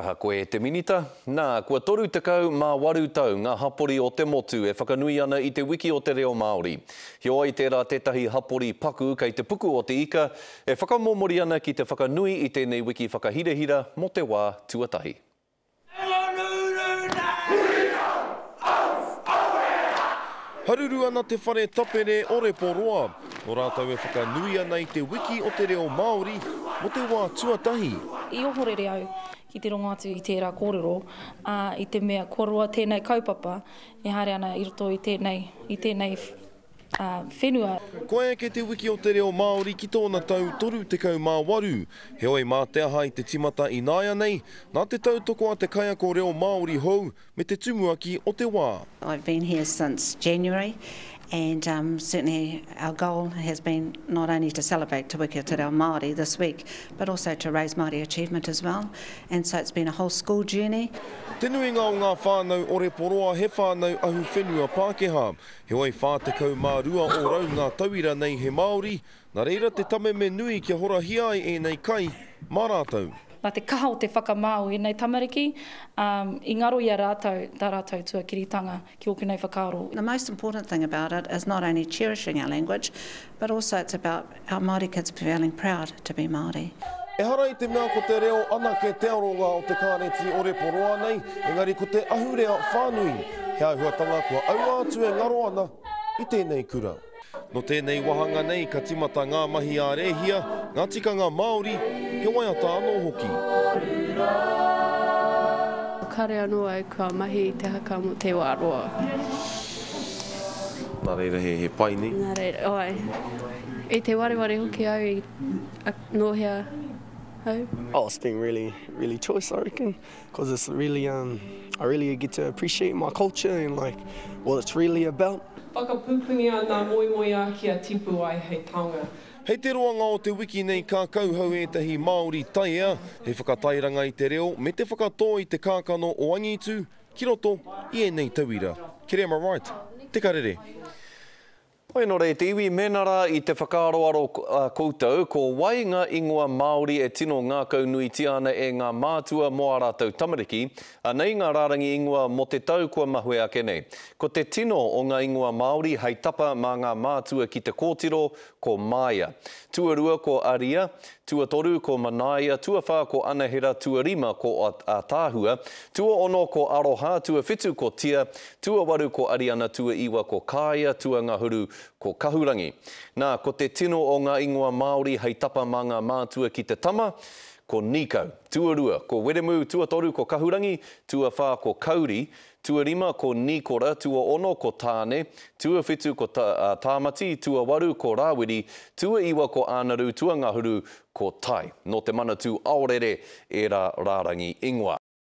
Aha koe e te Minita? Nā, kua 38 tau ngā hapori o te motu e whakanui ana i te Wiki o te Reo Māori. Heoi, tērā tētahi hapori paku kei te puku o te ika e whakamomori ana ki te whakanui i tēnei wiki whakahirahira mō te wā tuatahi. Haruru ana te whare tapere o Reporoa, nō rātou e whakanui ana i te Wiki o te Reo Māori mō te wā tuatahi. I ohorere au ki te rongo atu i tērā kōrero, ā, i te mea kua roa tēnei kaupapa e haere ana i roto i tēnei, i tēnei whenua. Kua eke te Wiki o te Reo Māori ki tōna tau 38, heoi mā te aha i te timata ināianei, nā te tautoko a te kaiako reo Māori hou me te tumuaki o te wā. I've been here since January and um, certainly our goal has been not only to celebrate Te Wiki o Te Reo Māori this week, but also to raise Māori achievement as well. And so it's been a whole school journey. Te nuinga o ngā whānau o Reporoa he whānau ahuwhenua Pākehā. Heoi 42 ōrau ngā tauira nei he Māori, Nā reira te tameme nui kia horahia ai ēnei kai mā rātou. Nā te kaha o te whakamā o ēnei tamariki, ā, i ngaro i a rātou tā rātou tuakiritanga ki ōku nei whakaaro. The most important thing about it is not only cherishing our language, but also it's about our Māori kids feeling proud to be Māori. Ehara i te mea ko te reo anake te aronga o te Kāreti o Reporoa nei, engari ko te ahurea whānui, he āhuatanga kua aua atu e ngaro ana i tēnei kura. Nō tēnei wāhanga nei ka timata ngā mahi ā-rēhia, ngā tikanga Māori, he waiata anō hoki. Kare anō au kua mahi i te haka mō te wā roa. Nā reira he pai nei? Nā reira, āe. I te wareware hoki au i nō hea au. Oh, it's been really, really choice, I reckon, cause it's really, um, I really get to appreciate my culture and like what it's really about. Whakapupungia ngā moemoeā kia tipu ai hei taonga. Hei te roanga o te wiki nei ka kauhau ētahi Māori taiea hei whakatairanga i te reo me te whakatō i te kākano o angitu ki roto i ēnei tauira. Kereama Wright, Te Karere. Hoi anō rei te iwi, mēnā rā i te whakaaroaro koutou, ko wai ngā ingoa Māori e tino ngākaunuitia ana e ngā mātua mō ā rātou tamariki? Anei ngā rārangi ingoa mō te tau kua mahue ake nei. Ko te tino o ngā ingoa Māori hei tapa mā ngā mātua ki te kōtiro, ko Māia. Tuarua ko Aria, tuatoru ko Manaia, tuawhā ko Anahera, tuarima ko Ataahua, tuaono ko Aroha, tuawhitu ko Tia, tuawaru ko Ariana, tuaiwa ko Kāia, tuangahuru ko Kahurangi. Nā, ko te tino o ngā ingoa Māori hei tapa mā ngā mātua ki te tama, ko Nīkau. Tuarua, ko Wiremu, tuatoru ko Kahurangi, tuawhā ko Kauri, Tuarima ko Nīkora, tuaono ko Tāne, tuawhitu ko Tāmati, tuawaru ko Rāwiri, tuaiwa ko Ānaru, tuangahuru ko Tai. Nō te Manatū Aorere ērā rārangi ingoa.